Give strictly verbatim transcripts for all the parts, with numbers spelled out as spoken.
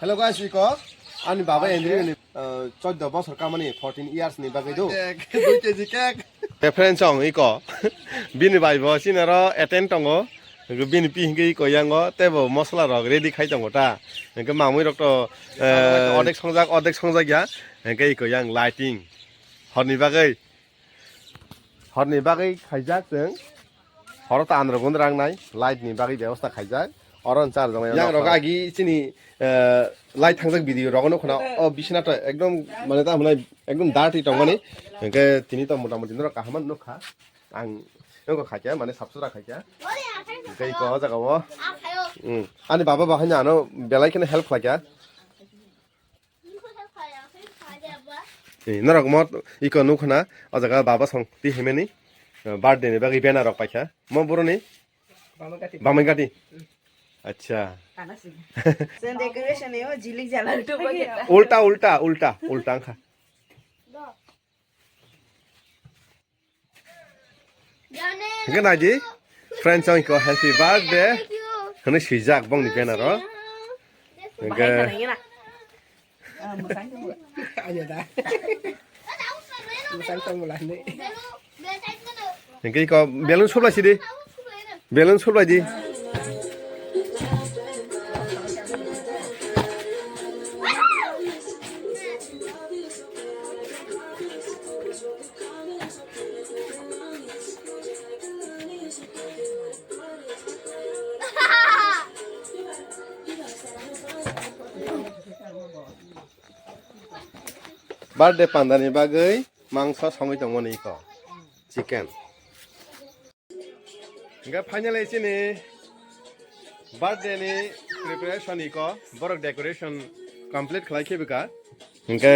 Hello guys, iko ani baba Andrew ni, uh, chauddho bosor kamani, fourteen years ni bagwi do. Cake, dui K G cake. Reference song iko. Bini bai bo sinaro attend tongo. Bini pi hingke iko yango tebo mosla rok ready khai tongo ta. Hingke mamui rok to, eh, odek songjak, odek songjak ya. Hingke iko yang lighting. Horni bagwi. Horni bagwi khaijak chwng. Horo ta andro gun rang nai, light ni bagwi bebosta khaijak. Oro char jong yang rok agi chini, eh, light thangjak video rogo nukho na. O bisina to ekdom mane ta mane ekdom dirty tongmani. Hingke tini to mota moti norok kaham nukha. Ang nokho khaikha mane sap sutra khaikha. Hingke iko o jaga o. Hmm. Ani baba bahai no ano belai kheno help khlaikha. Eh, norok mo iko nukho na, o jaga baba song ti himeni, eh, birthday ni bagwi banner rok paikha. Mo boroni? Bamangati. Bamangati. Acha. Sen decoration yo jilik jalal tu bageta. Ulta, ulta, ulta, ulta angkha. Hingke naidi, friends, ang iko happy birthday hwnwi swijak bongni banner o. Hingke, hingke iko balloon sublai sidi, balloon sublai di. Birthday pandani bagwi mangso songwi tongmani iko chicken. Hingke finally chini birthday ni preparation iko borok decoration complete khlai khe bwkha. Hingke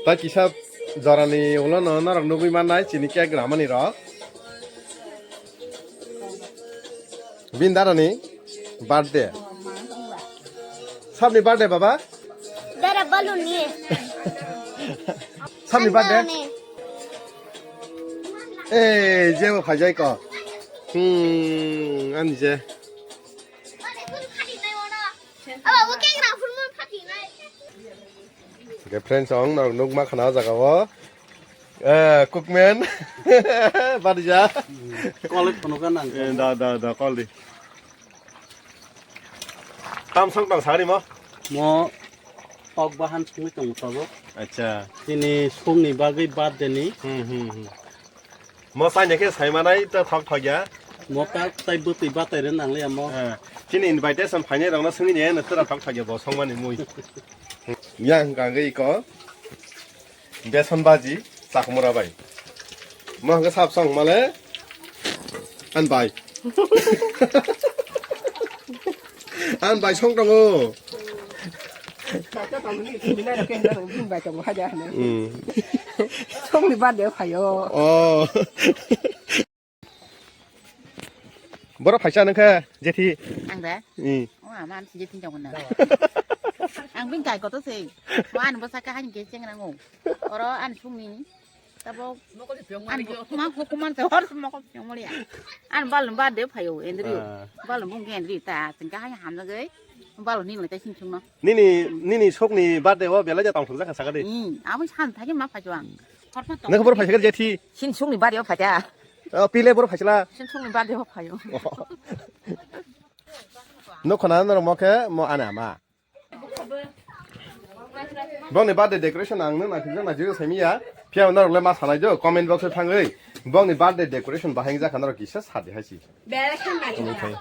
ta kisa jorani ulo no norok nugwi mannai chini cake ramani rok. Bin darani birthday. Sabni birthday baba? Dara baluni. Sabni birthday? Ani. Eh, jebo khaijai ko. Hmm, ani je. Hingke friends, ang norok nukma khana o jaga o. Eh, cookman. Badija. College phano ka nang. Eh, da, da, da, call di. Tam song tong sari mo? Mo tok bahan sungwi tong tabuk. Acha. Tini songni bagwi birthday ni. Hmm, hmm, hmm. Mo saini khe saimanai ta thok thok ya. Mo ta tai bwtwi batai re nang le mo. Eh, chini invitation phainai rokno swngwi ne no tora thok thok ya bo songmani mui. Yang kangwi ko. Beson baji, chakmura bai. Mo hwnkhe sap song male. An bai. An bai song tongo. Kaka tongni, sini na ke na, bin bai tongo haja na. Hmm. Songni bade phayo. Oh. Borok phaisa nangkha jethi. Ang da? Hmm. O ama am jethi jong na. Ang bin kai koto sei. Mo an bo saka han ke cheng rango. Oro an sumi. Tabo an bo ma hukuman te hor mokol pyong mori. An bal ba de phayo Andrew. Ah. Bal bung ke Andrew ta sing ka han ham na gai. Bal ni le ta sing sung no. Nini, nini sokni birthday o belai ja tong thok jakha saka de. Hmm. Amo san thagi ma phajo ang. Nang bor phaisa jethi. Sin sungni bari o phaja. O, pile bor phaisla. Sin sungni bari o phayo. Nokho na norok mo khe mo ani ama. Bongni birthday decoration ang nang naithok jak naithok jak saimiya. Phiya norok le ma sanai do comment box o thangwi. Bongni birthday decoration bahai jakha norok kisa sadi haisi. Belai khe naithok.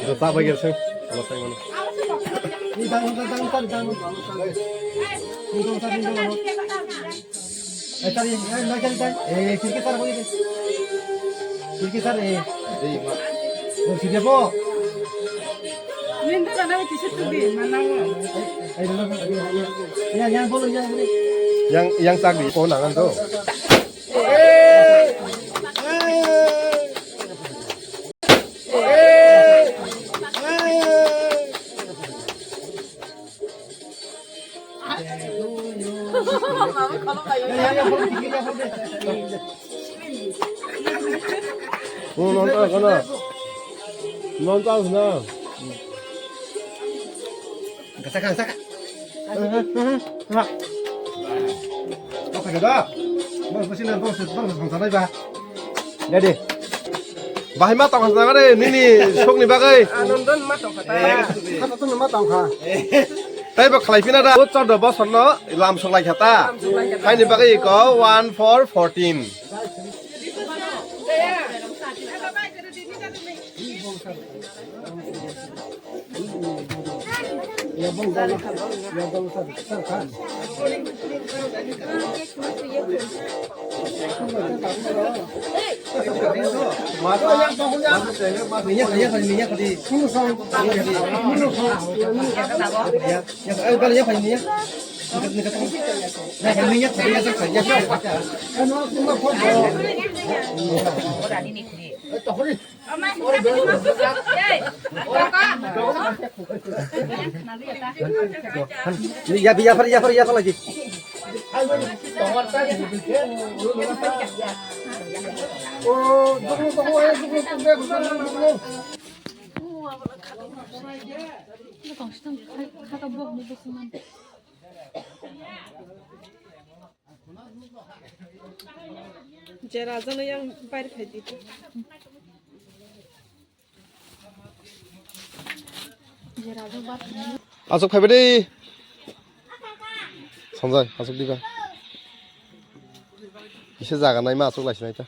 Jota bai gerse. Jota mano. Eh, tari, eh, na kari tai. Eh, kirki sar boli de. Kirki sar, eh. Dei ma. Bol si de po. Minta dana kisi tu bi mana wo. Eh, eh, na, na, ya, ya, bolo, ya, bolo. Yang, yang tak di po nangan to. Oh, non ta kana. Non ta kana. Saka, saka. Bos lagi dah. Bos, bos sini, bos, bos, bos, bos, bos, bos. Jadi. Bahai ma tongkha sana re, nini sokni bagwi. Anondon ma tongkha ta. Kata tu ma tongkha. Tai bo khlai phina da. O chordo bosor no lam sok lai khata. Haini bagwi ko one four fourteen. Ya, ya, ya, ya, ya, lagi. Je raja no yang bair khai di. Aswk phaibai de. Sanjay, aswk diba. Ise jaga naima aswk laisinai ta.